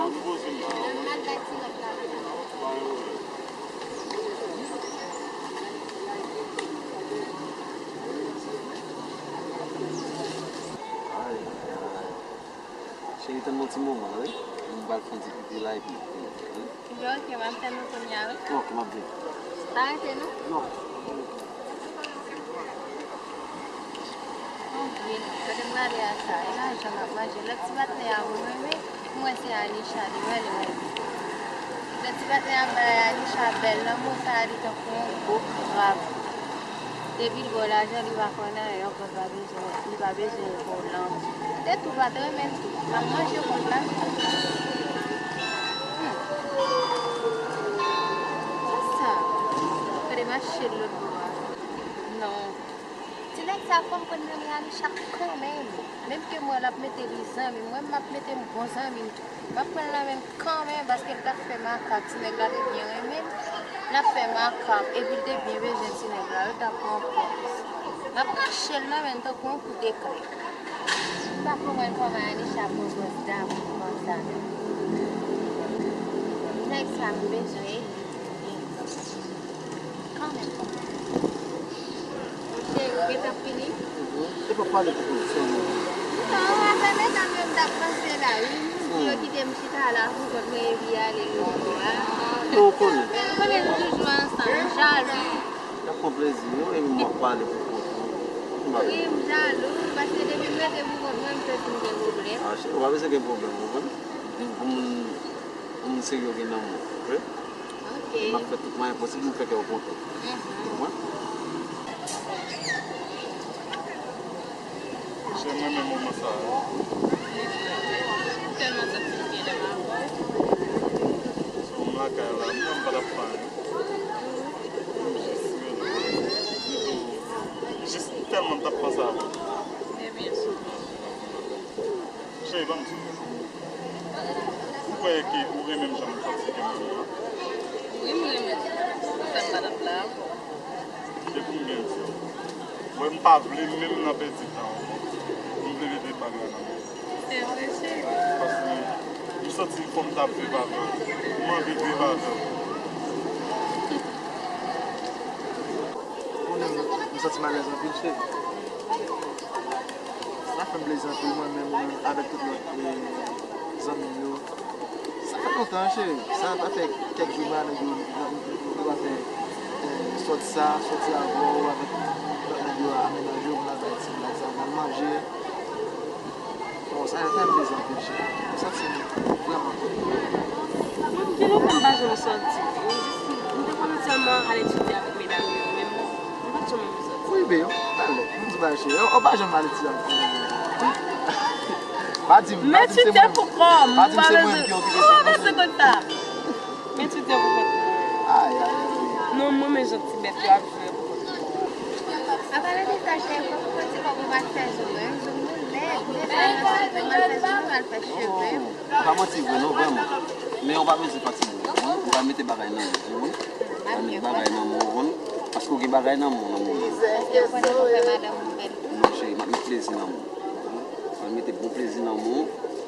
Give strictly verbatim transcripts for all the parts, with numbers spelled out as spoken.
Poze m la. Ay, ay. Cheri, tann m yon ti moman, wi. M pral fè yon ti pipi la, epi, wi. Ok, m ap tann ou kounye a, wi. Ok, m ap vini. Pa rete, non? Non. Anpil. Kote m prale a sa? E lajan m ap manje. Lòt ti patnè a, mwen renmen. Mwen se Anisha, li wè, li wè. Lòt ti patnè a bay Anisha bèl lanmou sa, li tankou yon gwo krab. Depi l ba w lajan, li pa konnen anyen ankò, li pa bezwen, li pa bezwen ba w lanmou. Tèt ou pa t renmen l tou. L ap manje kòb la. Hmm. Sa? Fè demarche l lòt bò a. Non. Ti nèg sa fè m konn renmen Anisha kanmenm. Menm ke m wè l ap mete li zanmi m, mwen m ap mete m bon zanmi m tou. M ap pran l nan men m kanmenm paske l t ap fè makak. Ti nèg la te byen renmen l. L ap fè makak. Epi l te byen bezwen ti nèg la. Yo t ap pran pòz. M ap rache l nan men l tankou yon kout eklè. M pa konprann kòman Anisha pran pòz damou konsa. Nèg sa m bezwen. Kanmenm. Cheri, ou gentan fini? Se pa pale pou konn sèlman. Non, afè medam yo m t ap panse la, wi. M di yo kite m chita la pou kont mwen epi ale lòt bò a. Ou konnen. Ou konnen nou toujou ansanm, m jalou. Y ap pran plezi yo, epi m ap pale pou kont mwen. Wi, m jalou, paske depi m rete pou kont mwen, m santi m gen pwoblèm. Ah, cheri, ou pa bezwen gen pwoblèm, ou konprann? Yon moun, yon moun serye gen nan moun, ok? Ok. M ap fè tout mwayen posib pou m fè kè w kontan. Mhm. Ou konprann? Chè, mwen menm moman sa a. M tèlman santi m gen lèm avè w. So, m lakay la, m menm pa t ap fè anyen. M jis rele w. M jis tèlman m t ap panse avè w. Ebyen, sou. Cheri, ban m di w. Ou kwè ke ou renmen m jan m santi ke m renmen w? Wi, m renmen w. Sa m pa t ap la avè w. Depi m gen di w. Wè, m pa vle menm nan pèdi tan ankò. M vle rete bagay la nan men w. Se vre, cheri. Paske m santi fò m ta viv avè w. M anvi viv avè w. Ou menm, m santi m alèz anpil, cheri. Sa fè m plezi anpil, mwen menm, ou menm, avèk tout lòt, eh, zanmi m yo. Sa fè lontan, cheri. Sa, sa fè kèk jou, mwen avèk yo, nou, nou, nou pa fè, eh, sòt sa, sòti avè w, avèk lòt nèg yo, a menaj yo, nou al bay ti blag sa, nou al manje. Bon, sa fè m plezi anpil, cheri. M santi m vrèman kontan. Mwen, gen lontan m pa janm sòti. M jis, m te konn sèlman al etidye avèk medam yo, men m, m pa t janm sòti. Wi, bebe, talè. M di bagay, cheri. Ou, ou pa janm al etidye avèk medam yo. Pa di m, pa di m se mwen. Men ti tè pou kò m, pa di m se mwen ki okipe sa. Ou pa bezwen konn sa. Men ti tè pou kò m. Ay, ay, ay. Non, mwen, men jan ti bèt yo ap jwe pou kò m. Apa de sa, cheri, fòk ou konn ti kòb ou pa t fè zo, wi. Zo m nou lèd, m te fè nan sou, m al fè zo, m al fè cheve. Ou pa manti vre non, vrèman. Men ou pa bezwen fatige. Ou pa mete bagay nan men, ou konprann? Ou pa mete bagay nan men, ou konprann? Paske ou gen bagay nan men, nan men. Èske ou konnen pou fè madanm ou bèl tou? Non, cheri, m ap met plezi nan men. M ap mete bon plezi nan men.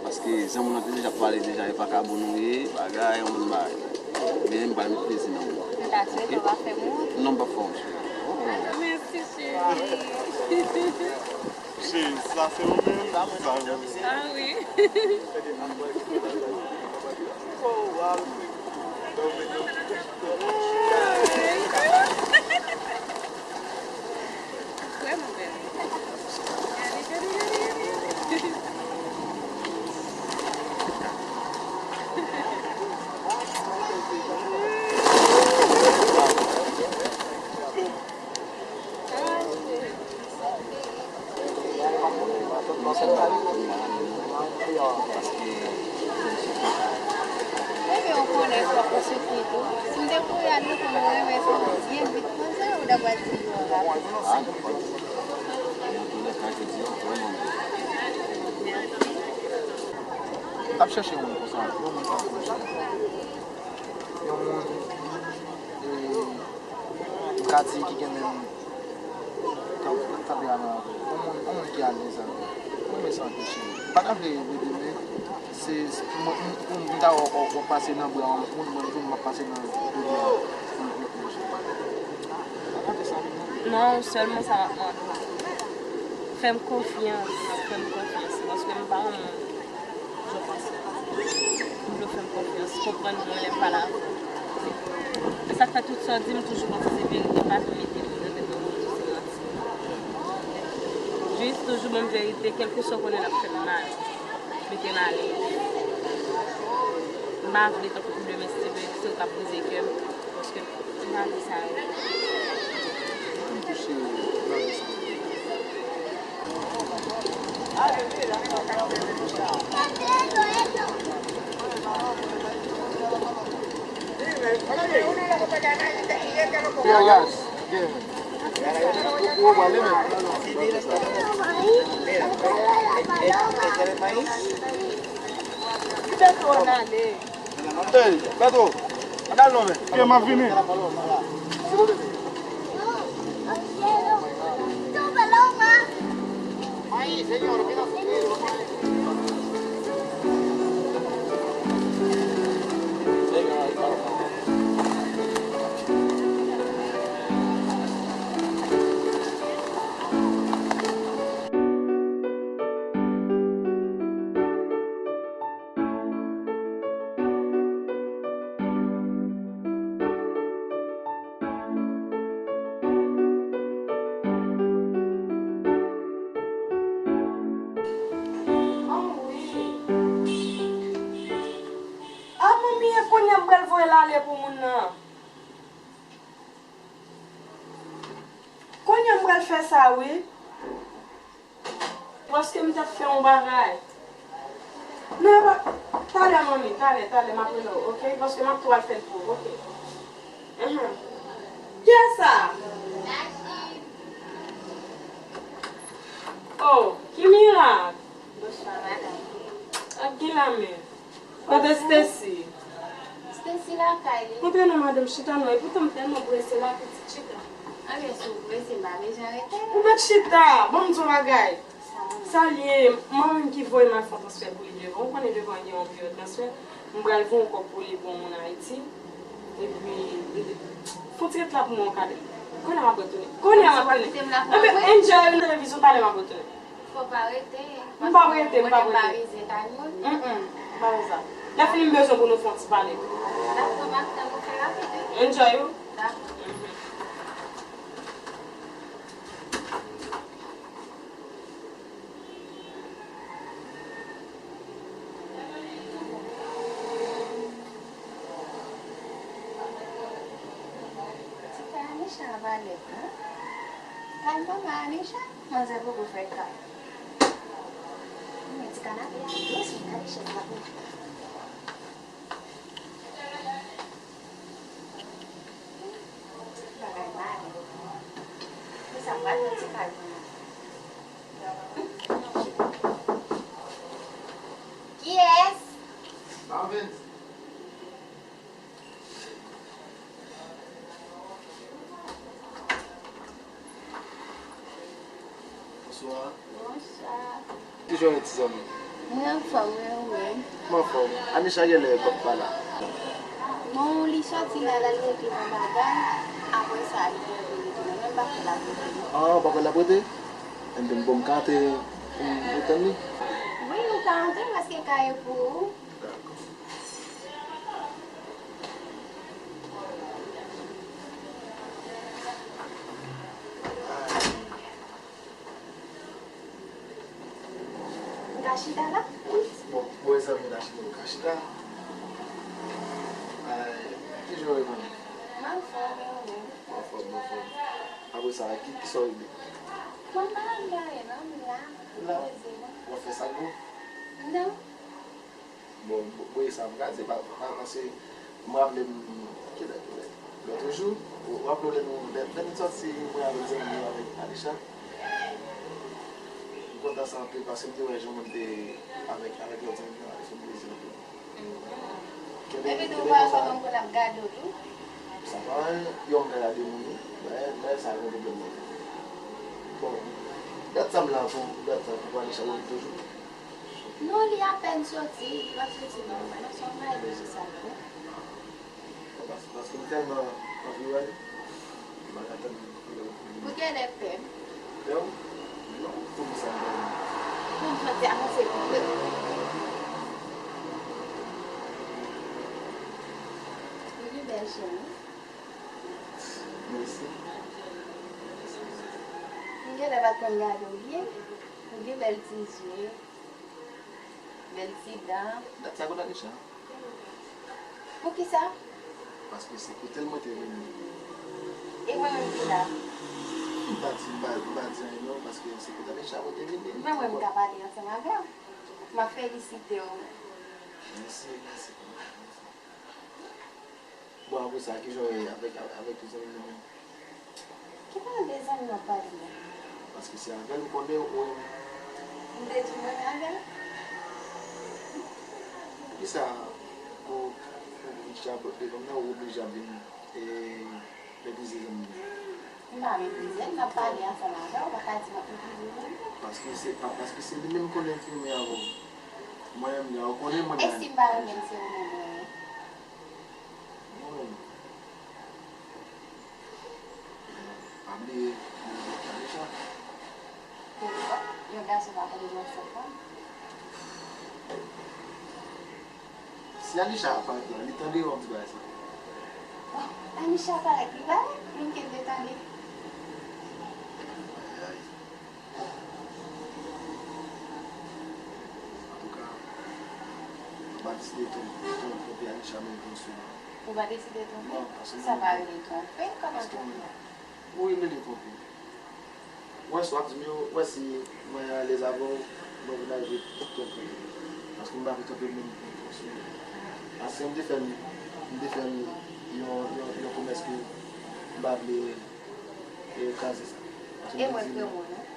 Paske zanmi w nan te deja pale deja, e vakabon nou ye, bagay, yon moun bagay. Men m pral met plezi nan men. M ta swete w pa fè m wont. Non, m p ap fè w wont, cheri. Mèsi, cheri. Cheri, sa se ou menm? Sa se ou menm? Ah wi. Vrèman bèl. Gade, gade, gade, gade. Ebyen, ou konnen fòk ou soufri tou. Si m te kouri al lekòl, mwen renmen fè byen vit konsa, ou ta pral di yo rapid. M t ap chèche yon moun konsa, yon moun tankou w. Yon moun, e, m ka di ki gen menm tan, tanperaman avè w. Yon moun, yon moun ki alèz avè w. Mwen renmen sa anpil, cheri. M pa ta vle rele demen. Se, se, mwen, m, m, m ta wè w, w, w pase nan bra yon moun, mwen tou m ap pase nan bra yon lòt moun. Non, sèlman sa m ap mande w. Fè m konfyans, fè m konfyans, paske m pa yon moun jan w panse. M vle w fè m konfyans, konprann mwen lè m pale avè w. E sa k fè tout sa w di m toujou panse se verite, m pa janm mete dwèt nan tèt mwen pou di se manti. Jis toujou ban m verite, kèlkeswa w konnen l ap fè m mal. Mete m alèz. M pa vle tankou pou demen si se vre, se ou k ap brize kè m. Paske m pa vle sa yo. Yo, guys, yeah. Ou, ou pale menm. Hey, Petro, ann al non men. Ke m ap vini. A manmi, e kounye a m pral voye l ale pou moun nan. Kounye a m pral fè sa wi. Paske m t ap fè yon bagay. Non, e pa. Talè manmi, talè, talè, m ap rele w, oke? Paske m ap tou al fè l pou ou, oke? Enhen. Kiyès sa? Oh, ki mirak! Bonswa, madanm. Ak gen la men. Kote Stacy? Stacy lakay li. Antre non, madanm, chita non. Epoutan m tèlman prese la, pitit, chita. Anben, si w prese, m pa bezwen rete. Ou mèt chita. Ban m di w bagay. Sa l ye, manmi m ki voye m al fè yon transfè pou li devan. Ou konnen devan gen yon biwo transfè. M pral voye yon kòb pou li pou yon moun Ayiti. Epi, fon ti ret la pou mwen yon kadè. Kounye a m ap retounen. Kounye a m ap retounen. Anben, enjoy, nan televizyon, talè m ap retounen. Fò pa rete. M p ap rete, m p ap rete. Mm, mm, m pa konn sa. Lè fini m bezwen pou nou fè yon ti pale. Dakò, m ap tann ou fè rapid, wi. Enjoy, wi. Dakò. Ti kay Anisha a valè, non? Kay manman Anisha. Manzè poko fè kay. Men ti kanape a dous, men gade chèz la pou. Bagay mare. Men sa m pral nan ti kay pou mwen. Kiyès? Marvens. Bonswa. Bonswa. Kijan w ye, ti zanmi? Mwen anfòm, wi, ou menm? Mwen anfòm. Anisha genlè p ap pa la. Bon, li sòti la, l al regle yon bagay. Apre sa, li genlè retounen. Men m pa kwè l ap retounen. Ah, ou pa kwè l ap rete? Enben, bon, m ka antre pou m tann li? Wi, ou ka antre, paske kay e pou ou. Dakò. M ka chita la? Bon, bon, zanmi, n a chita, nou ka chita. Ay, kijan w ye, manmi? M anfòm, e ou menm? M anfòm, m anfòm. Apre sa, ki, kisa w regle? Mwen pa regle anyen, non, m la. Ou la? Poze, wi. W ap fè sa k bon? Non. Bon, bon, bon, e sa m ka di, pa, pa, paske m raple m, kilè, kilè? Lòt jou, w, w raple w lè nou, lè, lè nou sòti, mwen avèk zanmi m yo avèk Anisha. M kontan sa anpil, paske m te wè jan moun te avèk, avèk lòt zanmi m yo, sa fè m plezi anpil. Kenbe, kenbe konsa. Epi tou, ou pa wè kòman moun ap gade w tou? Sa pa anyen, yon moun ka gade moun, wi. Bagay, bagay sa a gon pwoblèm non. Bon, dat sa m la pou, dat sa pou Anisha, ou toujou. Non, li apèn soti, li pa soti non, men se yon bagay lojik sa l fè. Pas-, paske m tèlman anvi wè l, m pa ka tann pou l, pou l. Ou genlè pè m? Pè w? Non, poukisa m pè w? Pou m santi avanse vit. Ou gen bèl chen wi. Mèsi. M genlè pa t konn gade w byen. Ou gen bèl ti zye, bèl ti dan. Dat sa gon Anisha. Poukisa? Paske se kote l mwen te vini. E mwen menm ki la? M pa di, m pa, m pa di anyen non, paske se kote Anisha mwen te vini. Men mwen m ka pale ansanm avè w. M ap felisite w. Mèsi, mèsi. Bon, apre sa, kijan w ye avèk, avèk tout zanmi nou yo? Ki jan de zanmi w ap pale la? Paske se avè l m konnen ou renmen. M te di w m renmen avè l? Poukisa ou, ou vin chapote kòm nan, ou oblije ap vin, e, meprize zanmi nou? M pa meprize l, m ap pale ansanm avè w, ou pa ka di m ap meprize zanmi w. Paske se, pa, paske se li menm m konnen ki renmen avè w. Mwen menm, lè ou konnen mwen menm. E si m pa renmen l, se ou menm ou renmen? Mwen menm. Pa bliye, mwen gen Anisha. Telefòn? Yon gason pa konn jwe ak fanm? Si Anisha ap parèt la, li tande yon ti bagay sa. Bon, Anisha parèt, li parèt, menm ke l te tande. Ay, ay. Antouka, mwen pa deside twonpe, twonpe Anisha menm pou m sou. Ou pa deside twonpe? Non, paske sa pa rele twonpe, kòman twonpe? Ou rele li twonpe. Wè si w ap di m yo, wè si mwen alèz avè w, mwen vin al jwe twonpe. Paske m pa vle twonpe menm pou m sou. Paske m te fè m, m te fè m yon, yon, yon komès ke m pa vle e kraze sa. Paske e mwen pran mwen non.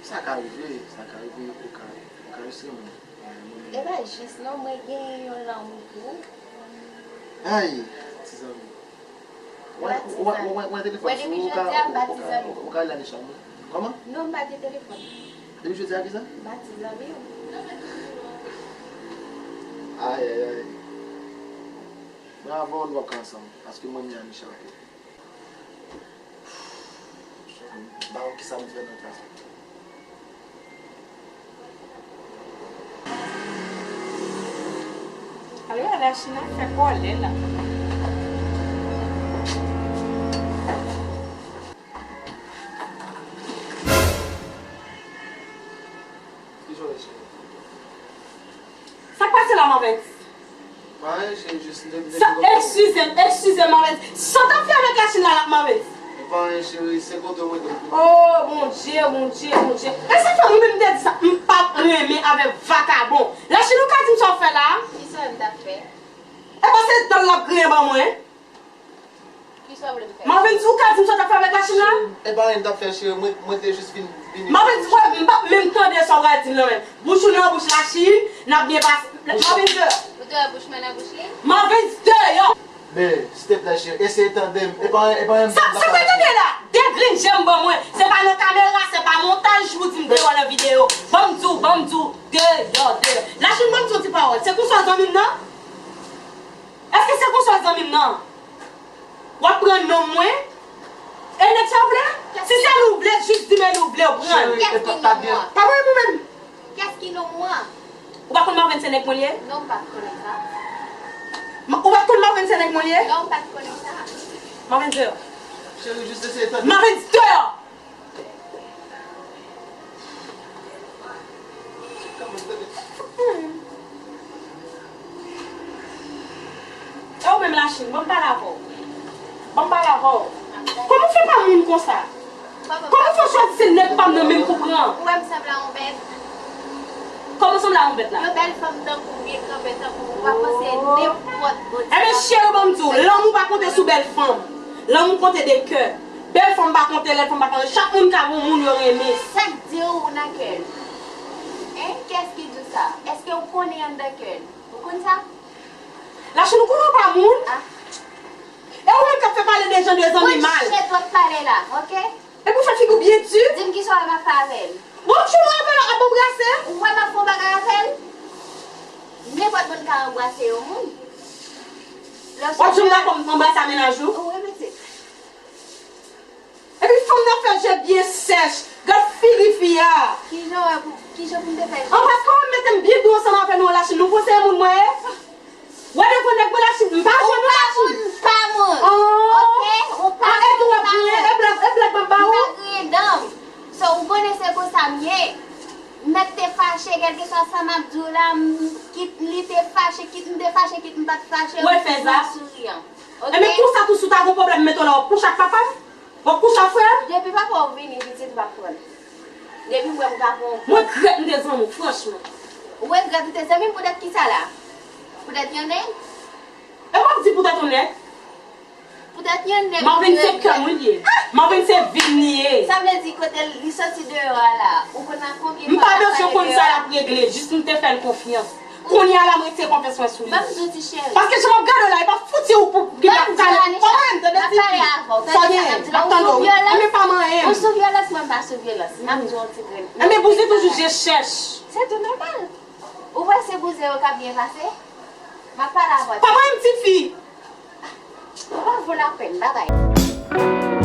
Sa ka rive, sa ka rive, ou ka, ou ka jis renmen mwen. E pa jis non, mwen genyen yon lanmou pou ou. Ay, ti zanmi. Ou pa ti zanmi. Wè telefòn si ou ka, ou ka, ou ka rele Anisha mwen. Kòman? Non, m pa gen telefòn. Depi jodi a kisa? M pa ti zanmi w. Ay, ay, ay. Mwen avè w nou ap ka ansanm, paske mwen renmen Anisha anpil. M pa konn kisa m fè nan ka sa. Alò, Lachina fè kòlè la. Sa k pase la, Marvens? Pa anyen, cheri, jis m te vin. Sa, eskize m, eskize m, Marvens. Sa w t ap fè avèk Lachina la, Marvens? E pa anyen, cheri, se kote w mete m. Oh, Bondye, Bondye, Bondye. E se fanm ou menm te di sa, m p ap renmen avèk vakabon. Lachina, ou ka di m sa w fè la? Kisa m t ap fè? E pa se dan l l ap griyen ban mwen? Kisa w vle m fè? Marvens, ou ka di m sa w t ap fè avèk Lachina? E pa anyen m t ap fè, cheri. Mwen, mwen te jis vin, vini. Marvens, wè, m p ap menm tande sa w pral di m nan menm. Bouch ou nan bouch Lachina, n ap byen pase. Marvens, deyò. Ou te wè bouch mwen nan bouch li? Marvens, deyò. Men, silteplè, cheri, eseye tande m. E pa anyen, e pa anyen m t ap fè. Sa, sa w te tande la? De grenn je m ban mwen. Se pa nan kamera, se pa montaj, ou di m deyò nan videyo. Ban m di w, ban m di w, deyò, deyò. Lachina, ban m di w ti pawòl. Se konsa w zanmi m nan? Èske se konsa w zanmi m nan? W ap pran non mwen? E nèg sa w vle? Si se li w vle, jis di m e li w vle, w pran l. Kiyès ki non mwen? Pa mwen pou menm. Kiyès ki non mwen? Ou pa konn Marvens se nèg mwen li ye? Non, m pa t konnen sa. Ma-, ou pa t konn Marvens se nèg mwen li ye? Non, m pa t konnen sa. Marvens deyò. Cheri, jis eseye tande. Marvens deyò! E ou menm Lachina, ban m pale avè w. Ban m pale avè w. Kòman w fè pa moun konsa? Kòman w fè w chwazi se nèg pa m nan menm pou pran? Ou wè m sanble a yon bèt? Kòman sanble a yon bèt la? Yon bèl fanm tankou w, byen kanpe tankou w, ou pa panse nenpòt bòt. Ebyen, cheri, ban m di w, lanmou pa konte sou bèl fanm. Lanmou konte de kè. Bèl fanm pa konte, lèd fanm pa konte. Chak moun ka gen yon moun yo renmen. Sa k di w ou nan kè l? Hein? Kiyès ki di w sa? Èske w konnen anndan kè l? Ou konn sa? Lachina, ou konnen w pa moun? Ah. E ou menm k ap fè pale de jan de zanmi mal. Mwen chèt w ap pale la, oke? Epi w fè figi w byen di. Di m kisa w wè m ap fè avè l. Bon, m jwenn avè l ap anbrase. Ou wè m ap fè yon bagay avè l? Nenpòt moun ka anbrase yon moun. W ap jwenn m ap anbrase a mennaj ou? Wi, pitit. Epi fanm nan fè je byen sèch. Gad figi fi a. Kijan w wè pou, kijan pou m te fè je? An paske w mete m byen dou ansanm avè nou an Lachin. Nou panse e moun mwen ye? W ap devan nèg mwen Lachin, m pa jwenn ou Lachin. Ou pa moun, m pa moun. Ok, ou pa moun, m pa moun. E tou w ap griyen, e blòf, e blòf m ap ba ou. M pa griyen dan m. So, ou konnen se konsa m ye. M mèt te fache, kèlkeswa sa m ap di w la, m, kit li te fache, kit m te fache, kit m pa t fache, ou toujou souriyan. Ok? Enben konsa tou si w ta gon pwoblèm m mete w la w ap kouche ak papa m? W ap kouche ak frè m? Depi papa w vini pitit m ap pran l. Depi m wè m ka pran yon. M regrèt m te zanmi w franchman. Ou regrèt ou te zanmi m poutèt kisa la? Poutèt yon nèg? E w ap di poutèt yon nèg? Poutèt yon nèg. Marvin se kè m wi l ye. Marvin se vi m li ye. Sa vle di kote li soti deyò a la, ou konn ak konbyen fwa l ap pale deyò a? M pa bezwen konn sa l ap regle, jis m te fè l konfyans. Kounye a la m retire konfyans mwen sou li. Ban m di w ti cheri. Paske jan m ap gade w la, e pa fouti ou pou ki p ap kale. Pa manyen m tande ti fi. Sa w genyen? M ap tande w wi. Enben pa manyen m. Ou sou vyolans, mwen m pa sou vyolans. M ap di w yon ti grenn. Enben bouzen toujou je chèch. Se tou nòmal. Ou wè se bouzen yo k ap byen pase? M ap pale avè w. Pa manyen m ti fi. Ou pa vo lapèn, babay.